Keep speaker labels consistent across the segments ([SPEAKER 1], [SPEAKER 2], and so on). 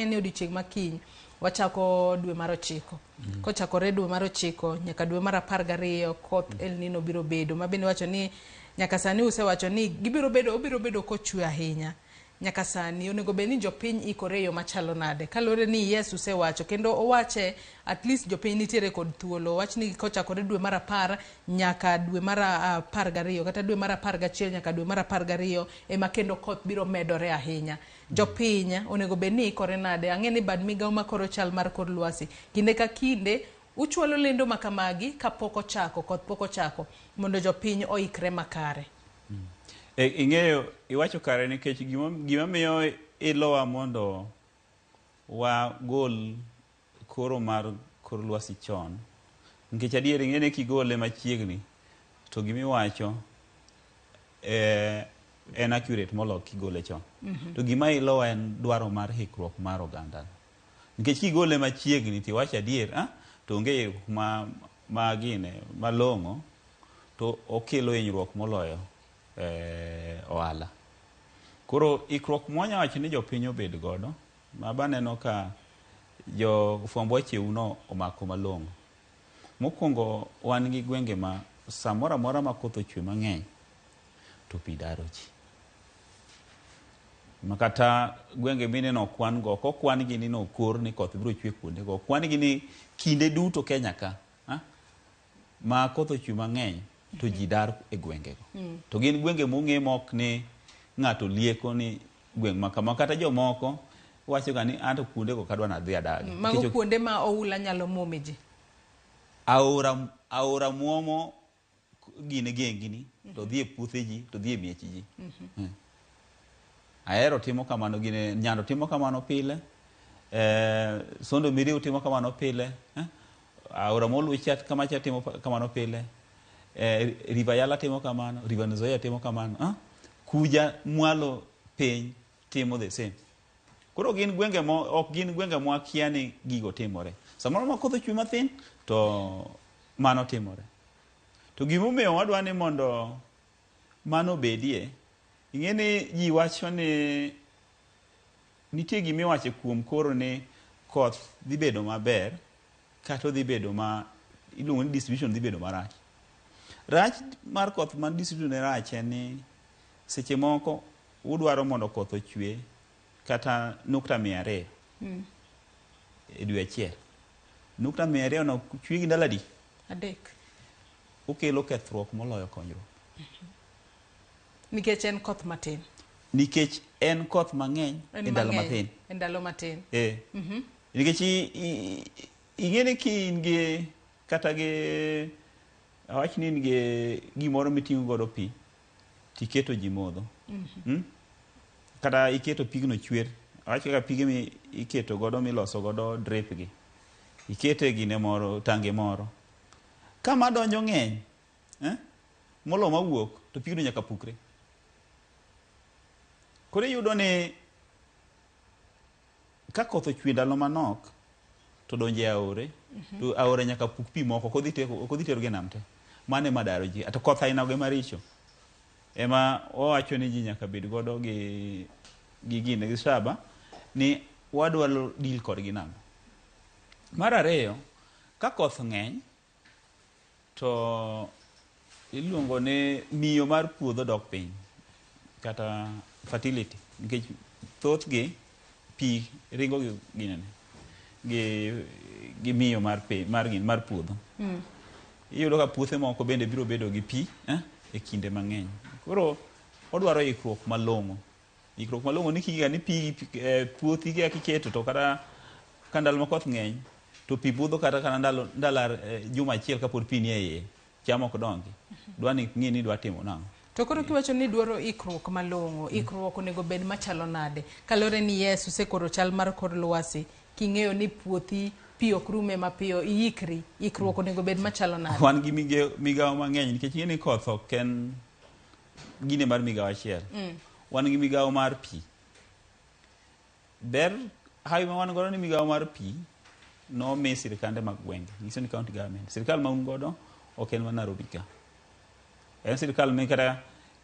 [SPEAKER 1] Ni odiochieng' ma kiny wachako dwe mar ochiko. Kochakore dwe mar ochiko nyaka dwe mar 12 koth El Nino biro bedo. Ma bende wacho ni nyaka sani usewacho ni gibiro bedo obiro bedo kochwe ahinya. Nyaka sani onego bed ni jopiny ikore e yo machalo nade? Kaluwore ni yes usewacho kendo owache at least jopiny nitiere kod thuolo. Owach ni kochakore dwe mar 10 nyaka dwe mar 12 kata dwe mar 11 nyaka dwe mar 12 ema kendo koth biro medore ahinya. Jopiny onego bed ni ikore nade? Ang'e ni bad migawo makoro chal mar kor lwasi kinde ka kinde uchwalo lendo ma kamagi kapok ochako koth pok ochako mondo jopiny oikre makare.
[SPEAKER 2] E, ing'eyo iwacho kare nikech gima, gima miyo ilowa mondo wagol koro mar kor lwasi chon nikech adier ing'e ni kigole machiegni to gimiwacho en accurate molo kigole chon. To gima ilowa en dwaro mar hikruok mar oganda. Nikech kigole machiegni tiwacho adier, ah, to onge hikruok ma gine malong'o to okelo hinyruok moloyo ohala. Koro ikruok mwanya wacho ni jopiny obed godo, ma baneno ka jo fwamb wacheu no omako malong'o. Mokwongo wan gi gwenge ma samoro amora ma koth ochwe mang'eny to pi daro ji. Ma kata gwenge mineno okwan go, ok okwan gi ni nokor ni koth biro chwe kuonde go. Okwan gi ni kinde duto Kenya ka, ha? Ma koth ochwe mang'eny to ji dar e gwenge go. To gin gwenge mong'e mok ni ng'ato lieko ni gweng' ma kama kata jomoko wacho ga ni anto kuonde go kadwa nadhi adagi.
[SPEAKER 1] Mago kuonde ma oula nyalo muome ji.
[SPEAKER 2] Aora, aora muomo gine gengni to dhi e puothe ji to dhi e miech ji. Ahero timo kamano gine Nyando timo kamano pile. Sondo Miriu timo kamano pile. Aora moluw cha kamacha timo kamano pile. River Yala timo kamano, River Nzoia timo kamano. Kuja mwalo piny timo the same. Koro gin gwenge mo ok gin gwenge mwakia ni gigo timore. Samoro ma koth ochwe mathin to mano timore. To gimomiyo wadwa ni mondo mano obedie, ing'e ni ji wacho ni nitie gimiwacho kuom koro ni koth dhi bedo maber kata odhi bedo ma iluongo ni distribution dhi bedo marach. Rach mar koth ma distribution ne rach en ni seche moko udwaro mondo koth ochwe kata nukta 200 e dwe achiel. Nukta 200 no chwe gi ndalo adi?
[SPEAKER 1] 3.
[SPEAKER 2] Okelo kethruok moloyo konyruok.
[SPEAKER 1] Nikech en koth matin.
[SPEAKER 2] Nikech en koth mang'eny e ndalo matin.
[SPEAKER 1] E ndalo matin.
[SPEAKER 2] Nikech ing'e ni ki in gi kata gi awach ni in gi gimoro miting'o godo pi tiketo ji modho. Kata iketo pigno chwer. Awach kaka pige mi iketo godo miloso godo drip gi. Ikete gine moro, tange moro. Kama donjo ng'eny, molo mawuok to pigno nyaka pukre. Koro iyudo ni ka koth ochwe ndalo manok to donjo e aore, to aore nyaka puk pi moko, ok odhi terogi e nam te. Mano ema daro ji. To koth ainago ema richo. Ema wawacho ni ji nyaka bed godo gi gine gi saba ni wadwaro deal kodgi nang'o. Mar ariyo, ka koth ng'eny to iluongo ni miyo mar puodho dok piny kata fertility nikech thothgi pi ringo gi ginene gi miyo mar piny mar gin mar puodho. Iyudo ka puothe moko bende biro bedo gi pi e kinde mang'eny. Koro odwaro ikruok malong'o. Ikruok malong'o ni king'eyo ni pi puothi kaka iketo to kata ka ndalo ma koth ng'eny to pi budho kata kana ndalo ndalo juma achiel kapod pi nie iye, cham ok dongi. Dwa ni ng'i ni dwa timo nang'o.
[SPEAKER 1] To koro kiwacho ni dwaro ikruok malong'o, ikruok onego bed machalo nade? Kaluwore ni yes usekoro chal mar kor lwasi, king'eyo ni puothi pi ok rume mapiyo, iikri, ikruok onego bed machalo nade?
[SPEAKER 2] Wan gi migawo mang'eny nikech ing'e ni koth ok en gine mar migawo achiel. Wan gi migawo mar pi. Ber hawi ma wan godo ni migawo mar pi nomi sirikande mag gwenge, nyiso ni county government. Sirikal ma un godo ok en ma Nairobi ka. En sirikal mi kata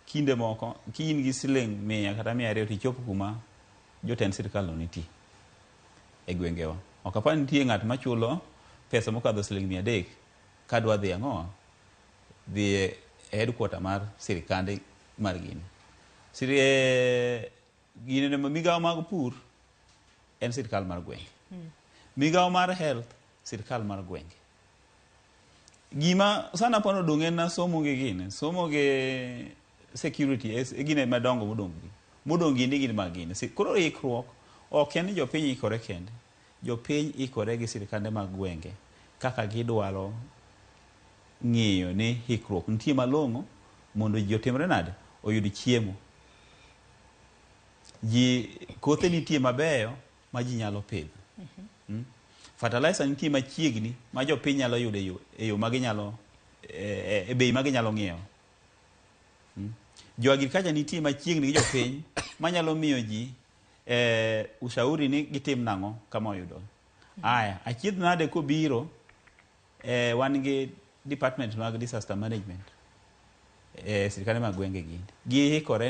[SPEAKER 2] kinde moko ki in gi siling 100 kata 200 tichopo kuma jotend sirikal no nitie. e gwengewa. Ok apar ni nitie ng'at machulo pesa mokadho siling 300 kadwa dhi ang'o dhi e headquarter mar sirikande mar gini. Siri, gini migawo mag pur en sirikal mar gwenge. Migawo mar health sirikal mar gwenge. Gima sana pano odong' en na somo gi gini, somo gi security e gine madongo modong' gi. Modong' gini gin mag gini. Koro ikruok ok en ni jopiny ikore kende. Jopiny ikore gi sirikande mag gwenge kaka gidwaro ng'iyo ni ikruok nitie malong'o mondo ji otimre nade oyud chiemo. Ji kothe nitie mabeyo ma ji nyalo pidho. Fertilizer nitie machiegni ma jopiny nyalo yudo e yo ma ginyalo e bei ma ginyalo ng'iewo. Jo agriculture nitie machiegni gi jopiny manyalo miyo ji ushauri ni gitim nang'o kama oyudo. Aya, achiedh nade kobiro wan gi department mag disaster management sirikande mag gwenge gi giikore.